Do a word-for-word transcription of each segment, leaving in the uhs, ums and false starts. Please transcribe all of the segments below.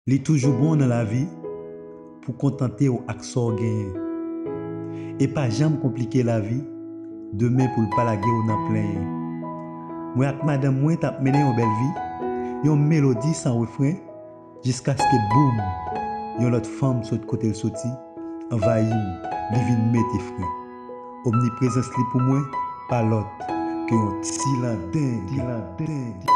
Li toujou bon nan lavi pou kontante w ak sa w genyen. E pa janm konplike lavi demen pou l pa lage w nan plenyen. Mwen ak madanm mwen t ap mennen yon bèl vi, yon melodi san refren, jiskaske boum! Yon lòt fanm sot kote l soti, anvayi m, li vin mete fren. Omniprezans li pou mwen pa lòt ke yon ti landeng. Ti landeng.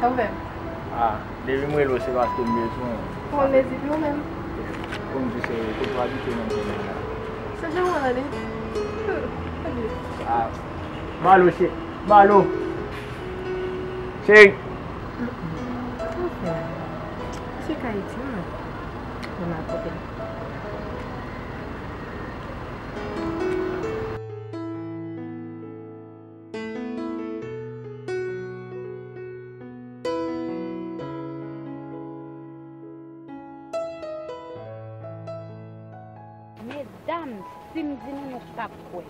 Sa w fè? Ah, depi m rele w, se paske m bezwen w. Ou konn mezi pi ou menm? Pou m di se kote w abite menm kounye a. Se jan w wè l ale. Ah, Malo, che-, Malo. Cheri. Sa w fè? Se kay di mwen. Mwen mal pote l. Medam, si m di nou, nou p ap kwè.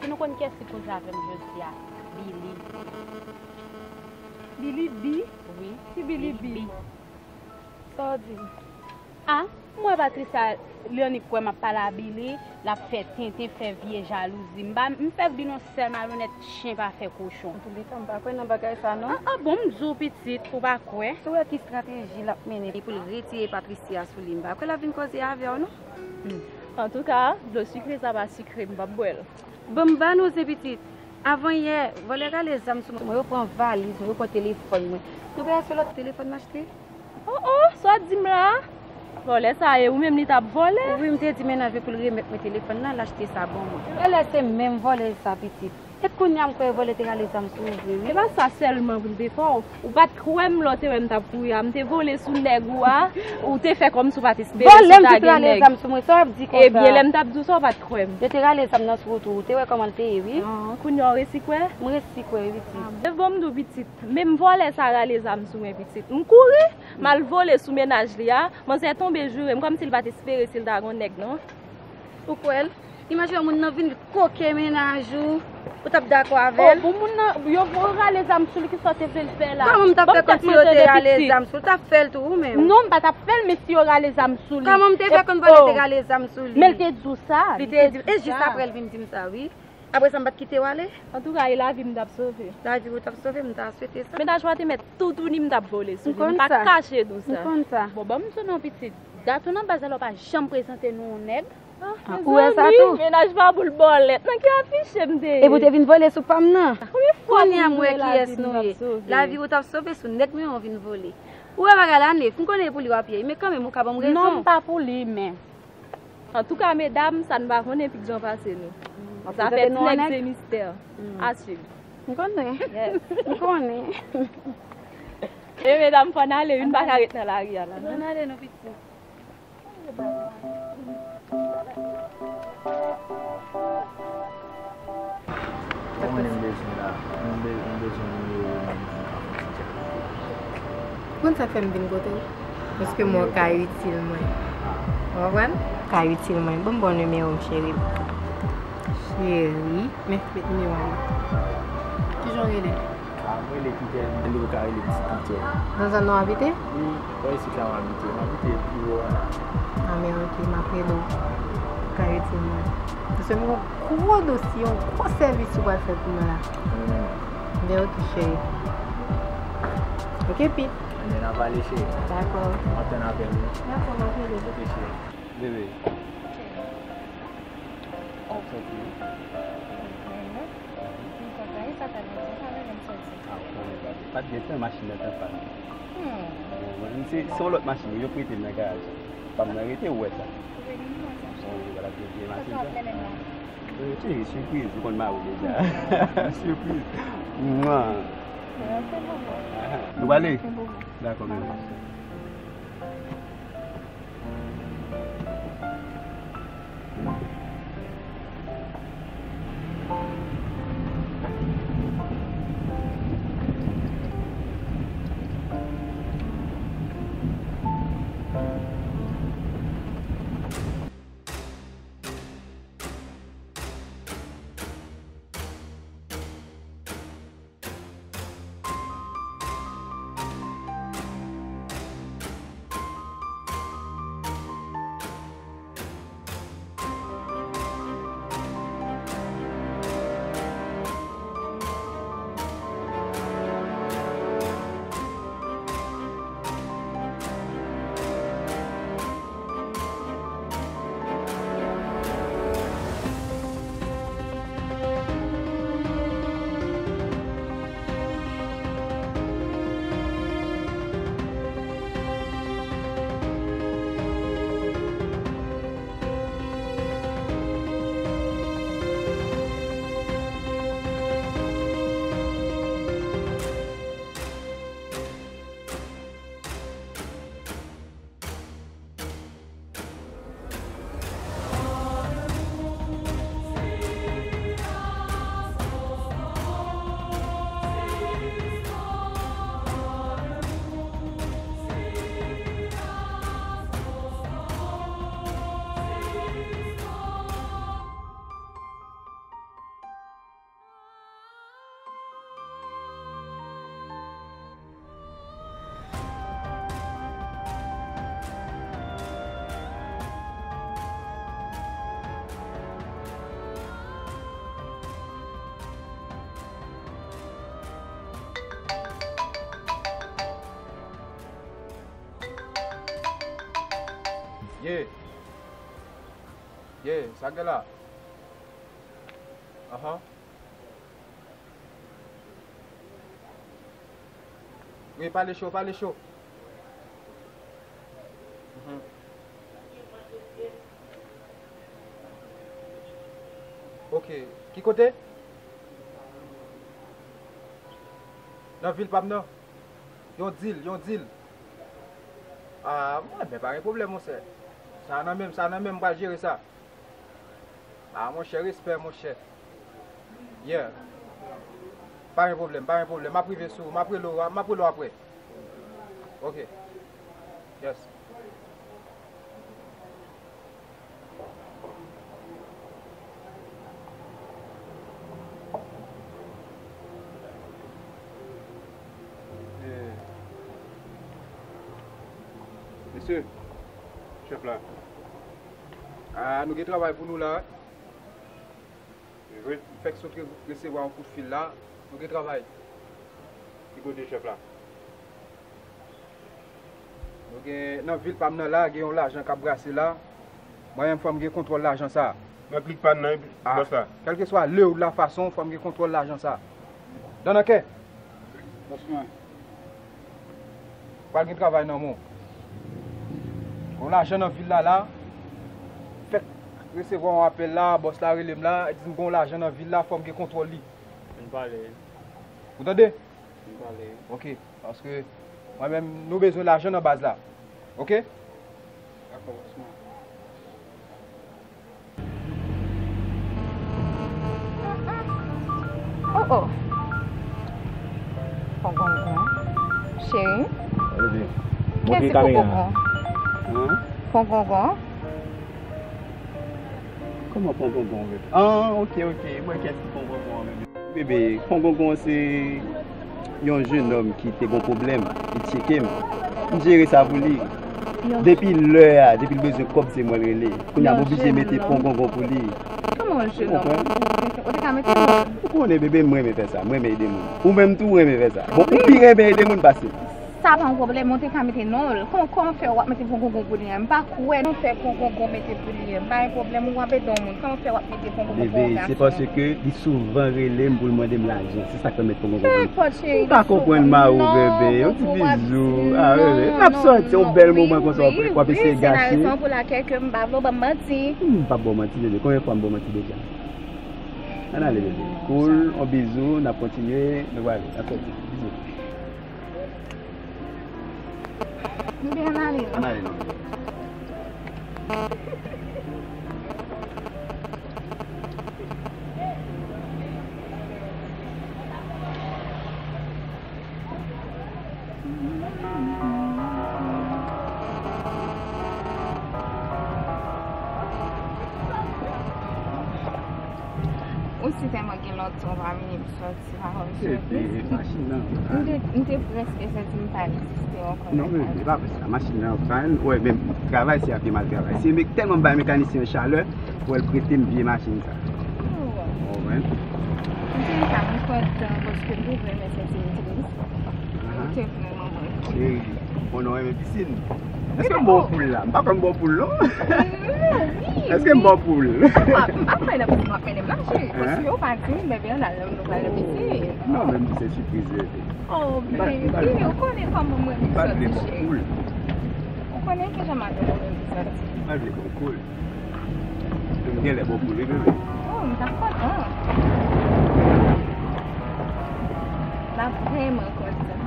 Si nou konn kiyès ki koze avè m jodi a, Billy. Billy B? Wi. Ki Billy B? Billy B. Sa w di? Ah, m wè Patricia, li annik kwè m ap pale a Billy, l ap fè tenten, fè vye jalouzi. M pa, m fè vin yon sèl malonèt, chen pa fè kochon. Antouleka, m pa kwè nan bagay sa non. Ah, ah, bon, m di w pitit, ou pa kwè? Si w wè ki estrateji l ap mennen pou l retire Patricia sou li, m pa kwè l ap vin koze avè w non. Hmm. Antouka, dlo sikre sa pa sikre, m p ap bwè l. Bon, m ba nou se pitit. Avan yè, vòlè rale zam sou mwen, yo pran valiz mwen, yo pran telefòn mwen. Nou pa se lòt telefòn m achte? Oh, oh, sa w di m la? Vòlè sa ye, ou menm li t ap vòlè? Wi, m te di mennaj mwen pou l remèt mwen telefòn nan, l achte sa ban mwen. Genlè se menm vòlè sa, pitit. E kounye a m kwè vòlè te rale zam sou ou vre, wi. E pa sa sèlman pou l te fè w. Ou pa t kwè m lè w te wè m t ap kouri a. M te vole sou nèg ou a, ou te fè kòmsi w pa t espere si w ta gen nèg. Vòlè m te rale zam sou mwen, sa w ap di konsa? Ebyen, lè m t ap di w sa, w pa t kwè m. Yo te rale zam nan sou ou tou, ou te wè kòman l te ye, wi. Ah, kounye a w resi kwè? M resi kwè, wi, pitit. Ah, bon, m di w, pitit. Men m vòlè sa rale zam sou mwen, pitit. M kouri, m al vole sou mennaj li a. Manzè tonbe joure m kòmsi l pa t espere si l ta gon nèg, non. Ou kwè l? Imajine w, moun nan vin koke mennaj ou, ou t ap dakò avè l? Oh, bon, moun nan, yo, yo rale zam sou li, kisa w te vle l fè la? Kòman m t ap fè kòmsi yo te rale zam sou l? Ou t ap fè l tou, ou menm? Non, m pa t ap fè l, men si yo rale zam sou li. Kòman m te fè konn vòlè te rale zam sou li? Men l te di w sa, li te di w sa. E jis apre l vin di m sa, wi. Apre sa, m pa t kite w ale. Antouka, e lavi m t ap sove. Lavi w t ap sove, m ta swete sa. Mennaj ou a te mèt toutouni m t ap vole sou li. M pa kache di w sa. M konn sa. Bon, ban m di w non, pitit. Gato nan baz la, w pa janm prezante nou yon nèg. Ah, ou wè sa tou? Mennaj pa boul bòlèt. Nan ki afiche m te ye? Epi w te vin vole sou pa m nan. Konbyen fwa pou m di w lavi m t ap sove? Lavi w t ap sove sou nèg mwen an w vin vole. Ou wè bagay la nèf, m konnen e pou li w ap ye, men kanmenm ou ka ban m rezon. Non, m pa pou li, men. Antouka, medam, sa n pa konnen pi gran pase nou. Zafè ti nèg se mistè. A swiv. M konnen. Yes. M konnen. E medam, fò n ale, wi, n pa ka ret nan lari a la non. Ann ale non, pitit. Ou konnen m bezwen la, m be-, m bezwen nimewo w menm nan. Ou konn sa k fè m vin kote w? Paske m wè w ka itil mwen. Ou konprann? Ou ka itil mwen. Ban m ba w nimewo m, cheri. Cheri, men met nimewo a la. Kijan w rele? Ah, mwen rele Peter, men ou ka rele m Ti Peter. Nan zòn nan w abite? Wi, bò isit la m abite. M abite pi wo a. Ah, men ok, m ap rele w. Ou ka itil mwen. Paske m gen yon gwo dosye, yon gwo sèvis ou pral fè pou mwen la. Hmm. Men ok, cheri. Ok, Pete. Ebyen, n a pale, cheri. Dakò. M ap tann apèl ou. Dakò, m ap rele w. Ok, cheri. Bebe. Cheri. Ou soti, wi. Mwen menm? M kontan, e sa fè lontan, sa renmen m soti. Ah, ou konnen, pa t gen tan, machin nan t ap pann. Hmm. Bon, se, se yon lòt machin, wi, yo prete m nan garaj. Pa m nan rete, ou wè sa. Ou vle vin wè sa? Bon, wi, voilà, vye, vye machin sa. Kote w ap mennen m la? Euh, cheri, sipriz, ou konn mari w deja. Sipriz. Mwa. Mwen, se bon, bon. Nou prale? Se bon, bon. Dakò, men. Ye. Ye, sa k gen la? Anhan. Wi, pale cho, pale cho. Mhm. Ok. Ki kote? Nan vil pa m nan. Yon dil, yon dil. Ah, mwen, men pa gen pwoblèm, monchè. Sa nan men m, sa nan men m, m pral jere sa. Ah, monchè, respè, monchè. Yeah. Pa gen pwoblèm, pa gen pwoblèm. M ap rive sou ou, m ap rele w, m ap rele w apre. Ok. Yes. Eh. Mesye, chèf la. Ah, nou gen travay pou nou la. Wi. M fèk sot re-, resevwa yon kout fil la. Nou gen travay. Ki kote chèf la? Nou gen, nan vil pa m nan la, gen yon lajan k ap brase la. Mwen menm, fò m gen kontwòl lajan sa. Nan klik pa n nan, bòs la. Kèlkeswa lè ou la fason, fò m gen kontwòl lajan sa. Dannanke. Bòs mwen. Pral gen travay nan men w. Gon lajan nan vil la la. Fèk resevwa yon apèl la, bòs la rele m la, di m gon lajan nan vil la, fò m gen kontwòl li. Vin pale. Ou tande? Vin pale. Ok, paske mwen menm, nou bezwen lajan nan baz la. Ok? Dakò, bòs mwen. Oh, oh. Pongongon. Cheri. Kiyès se Pongongon? Hum? Pongongon? Kòman Pongongon, bebe? Ah, ok, ok. Mwen kiyès ki Pongongon, bebe? Bebe, Pongongon se yon jenòm ki te gon pwoblèm, li tcheke m. M jere sa pou li. Depi lè a, depi l bezwen kòb, se mwen l rele. Kounye a, m oblije mete Pongongon pou li. Kòman yon jenòm? Ou konprann? Ou te ka mete non. Ou konnen, bebe, m renmen fè sa. M renmen ede moun. Ou menm tou, ou renmen fè sa. Bon, ou pi renmen ede moun pase m. Sa pa yon pwoblèm, ou te ka mete non l. Kòman, kòman fè w ap mete Pongongon pou li an? M pa kwè non fè Pongongon mete pou li an. M pa gen pwoblèm, ou ap ede yon moun. Kòman fè w ap mete Pongongon pou yon gason? Bebe, se paske li souvan rele m pou l mande m lajan. Se sa k fè m met Pongongon pou li. Nenpòt, cheri. Ou pa konprann mari w, bebe. Yon ti bizou. Ah, bebe. N ap sòti yon bèl moman konsa, w ap eseye gache. Wi, wi, se la rezon pou lakèl ke m pa vle w ban m manti. M p ap ba w manti, bebe. Konbyen fwa m ba w manti deja? Ann ale, bebe. Cool, yon bizou, n ap kontinye, nou prale. N ap sòti. Bizou. Nou byen ale non. Ann ale non. Ou si tèlman gen lontan w pa vini m sòti. Epi machin nan an pann. M te, m te prèske santi m pa egziste ankò. Non, men, e pa vre sa. Machin nan an pann. Wè, men travay se ap gen mal travay. Se me-, tèlman m bay mekanisyen an chalè pou l prete m vye machin sa. Ou konprann? M te sa, m kontan paske m te vle men senti m tris. M te vrèman mal. Cheri, bon, nou renmen pisin. Èske m ba w poul la? M pa kwè m ba w poul, non. Èske m ba w poul? M ap, m ap mennen pou m ap mennen m la, cheri. Paske ou pa di m, bebe, ann al, nou pral nan pisin. Non, men m di se sipriz yo ye. Oh, baby, ou konnen kòman mwen renmen sòti, cheri. Ou konnen kijan madanm ou renmen sòti. M pa vle ba w poul. M genlè ba w poul, wi, bebe. Oh, m t ap kontan. M ap vrèman kontan.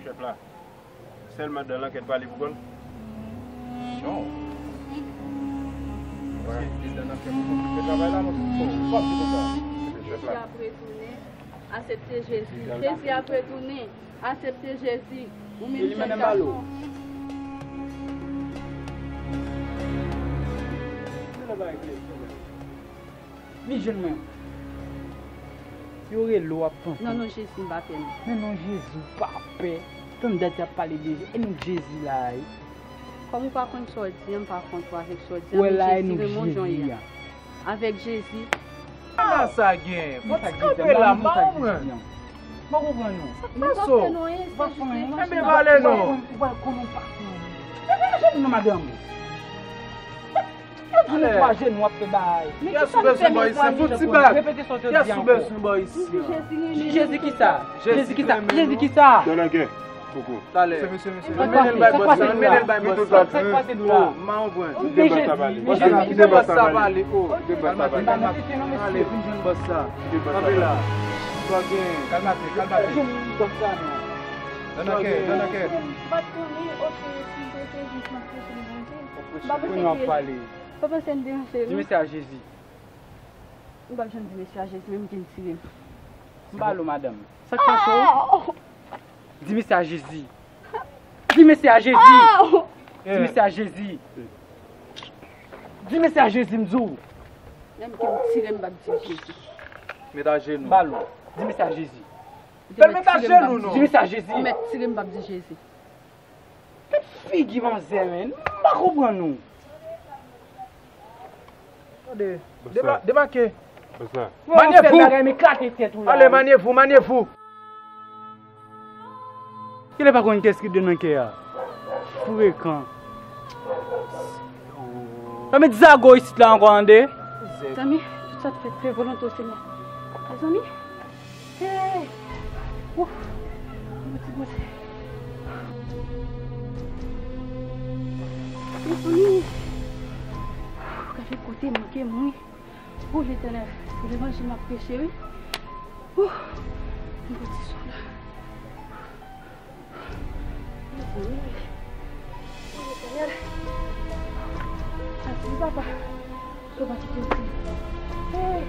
Chèf la, sèlman dan lankèt pale pou kò l. Non. Jezi ap retounen. Aksepte Jezi. Jezi ap retounen. Aksepte Jezi. Ou menm jèn gason. Vin jwenn mwen. Yo rele w ap panse. Nan non Jezi, m pa pè non. Nan non Jezi, w pa pè. Tann dat y ap pale de Jezi. E non Jezi la a. Kòm ou pa konn sa w di a, m pa kontre w avèk sa w di a, men Jezi renmen w jan w ye a. Avèk Jezi. Kòman sa gen? Fò ti kanpe la, m pa konprann. M pa konprann non. Sa k pase w? Enben pale non. Ou pa konn, ou pa konn. Enben ajenou non madanm. Ou ajenou ap fè bagay. Kiyès ou bezwen bò isi? Se pou ti blag. Kiyès ou bezwen bò isi? Jezi kisa? Jezi kisa? Jezi kisa? Talè. Poko. Talè. Mennen l bay bòs la, mennen l bay bòs la. Sa k pase dou la? Oh, m pa konprann. Men Jezi, men Jezi, kite bòs sa pale. Oh, kalmate, kalmate. Ale, vin jwenn bòs sa. Kanpe la. Sa w gen? Kalmate, kalmate. Vin jwenn bòs sa non. Donnake, Donnake. M pa t konnen, oke, si m te te jis m ap preche l Bondye. M pa panse ke. Kounye a w ap pale. Pa panse m deranje l non. Di mesye a Jezi. M p ap janm di mesye a Jezi, men m gen tire m. M pale w, madanm. Sa k pase w? Di mesye a Jezi. Di mesye a Jezi. Di mesye a Jezi. Di mesye a Jezi, m di w. Menm ke m tire m p ap di Jezi. Met ajenou. M pale w. Di mesye a Jezi. Fè l met ajenou non. Di mesye a Jezi. Ou mèt tire m p ap di Jezi. Gad figi manzè, men. M pa konprann ou. Tande. Deba-, debake. Manyè vou. Ale, manyè vou, manyè vou. Kilè pa konn kès ki de nan kè a. Frekan. Pa met zago isit la ankò, tande. Zanmi, tout sa t fèt fè volonte w, Senyè. Mezanmi. Hey! Ouf! Mwen ti boze. Mezanmi! Gade kote manke m wi. O Letènèl, se levanjil m ap preche wi. Ouf! Mwen ti sou la. Mezanmi. O Letènèl. Mèsi papa. Ou pa kite m kriye. Hey!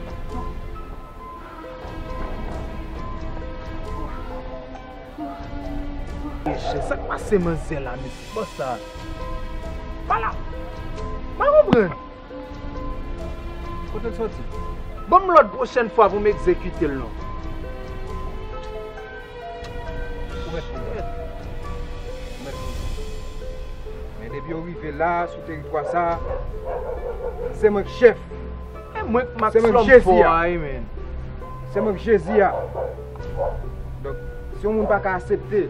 Mesye, sa k pase manzè la, mesye? Bòs sa. Pa la. Pa konprann. Kote l soti? Ban m lòd pwochèn fwa pou m egzekite l non. Ou mèt konnen. Ou mèt konnen. Men depi yo rive la, sou teritwa sa, se mwen k chèf. E mwen k max lòm fò a, wi, men. Se mwen k Jezi a. Donk, si yon moun pa ka aksepte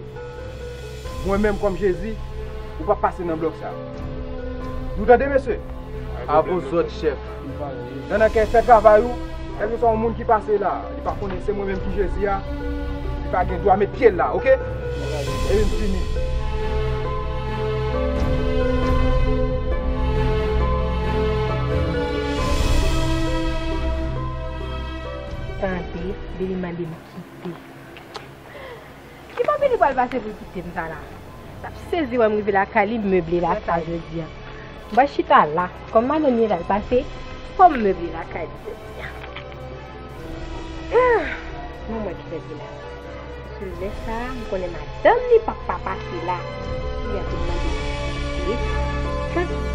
mwen menm kòm Jezi, ou p ap pase nan blòk sa. Nou tande, mesye? A vos òd, chèf. Nan, nan kè fè travay ou, kèlkeswa yon moun ki pase la, li pa konnen se mwen menm ki Jezi a, li pa gen dwa met pye l la, oke? Epi m fini. Tande, vini mande m kite. Ki papi li pral pase pou l kite m sa la? L ap sezi wè m rive lakay li, m meble lakay jodi a. M pral chita la. Kòm madanm li pral pase, fò m meble lakay li jodi a. Ah, men mwen ki pèdi la. Sou lè sa a, m konnen madanm li p ap pa pase la. Li ap vin mande m kite.